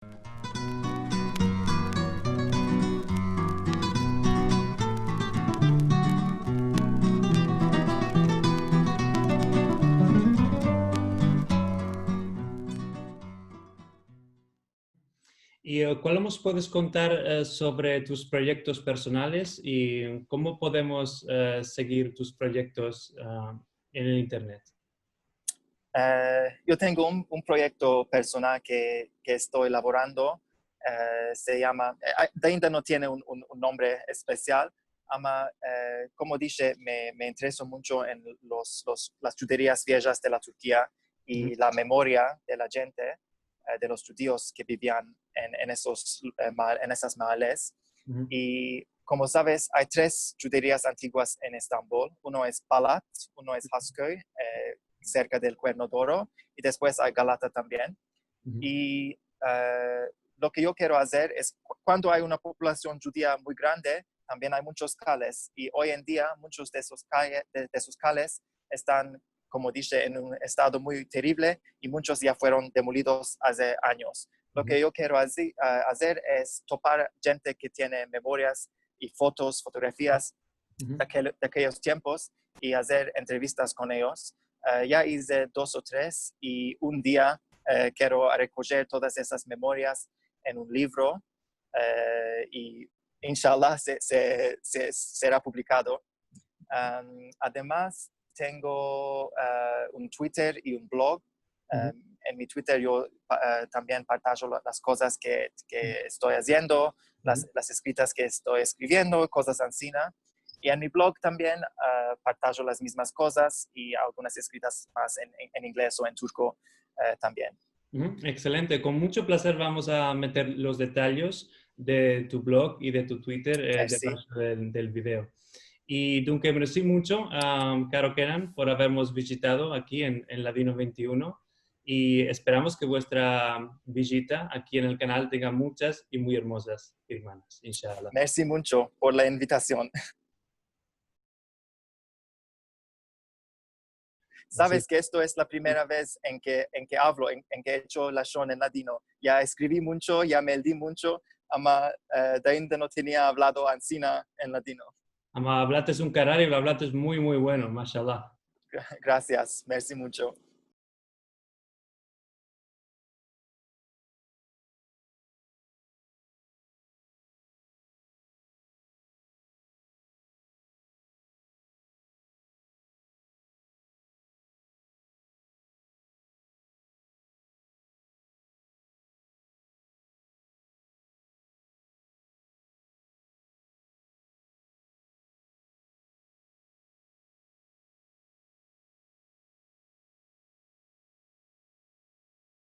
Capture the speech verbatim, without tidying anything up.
I, e, kualo mos puedes kontar, e, sovre tus proyektos personales i komo podemos, e, segir tus proyektos, e, en el internet? E, yo tengo un, un proyekto personal ke, ke esto lavorando. E, se yama, e, a-, ainda no tiene un, un, un nombre espesial, ama, e, komo dishe, me, me intereso muncho en los, los, las djuderias viejas de la Turkia i la memoria de la djente, e, de los djudios ke bivian en, en esos, e, ma-, en esas maales. I komo saves, ay tres djuderias antiguas en Estambol. Uno es Balat, uno es Hasköy, e, serka del Kuerno de Oro, i despues ay Galata tambien. I, e, lo ke yo kero azer es, ku-, kuando ay una populasion djudia muy grande, tambien ay munchos kales, i oy en dia munchos de esos kalle-, de, de esos kales estan, komo dishe, en un estado muy terrivle i munchos ya fueron demolidos aze anyos. Lo ke yo kero azi-, a-, azer es topar djente ke tiene memorias i fotos, fotografias de akel-, de akeyos tiempos i azer entrevistas kon eyos. E, ya ize dos o tres i un dia, e, kero rekojer todas esas memorias en un livro, e, i inshallah se, se, se, sera publikado. Am, ademas, tengo, e, un Twitter i un blog. Am, en mi Twitter yo pa-, e, tambien partajo la-, las kozas ke, ke esto aziendo, las, las eskritas ke esto eskriviendo, kozas ansina. I en mi blog tambien, e, partajo las mizmas kozas i algunas eskritas mas en, en, en ingles o en turko, e, tambien. Uhu, ekselente. Kon muncho plazer vamos a meter los detalyes de tu blog i de tu Twitter, e, debasho del, del video. I dunke, mersi muncho, am, karo Kenan, por avermos vijitado aki en, en Ladino vente i uno. I esperamos ke vuestra vijita aki en el kanal tenga munchas i muy ermozas ermanas, inshallah. Mersi muncho por la invitasion. Saves ke esto es la primera vez en ke, en ke avlo, en, en ke echo lashon en ladino. Ya eskrivi muncho, ya meldi muncho, ama, e, de ainda no tenia avlado ansina en ladino. Ama avlates un karar i lo avlates muy, muy bueno, mashallah. Gra-, grasias, mersi muncho.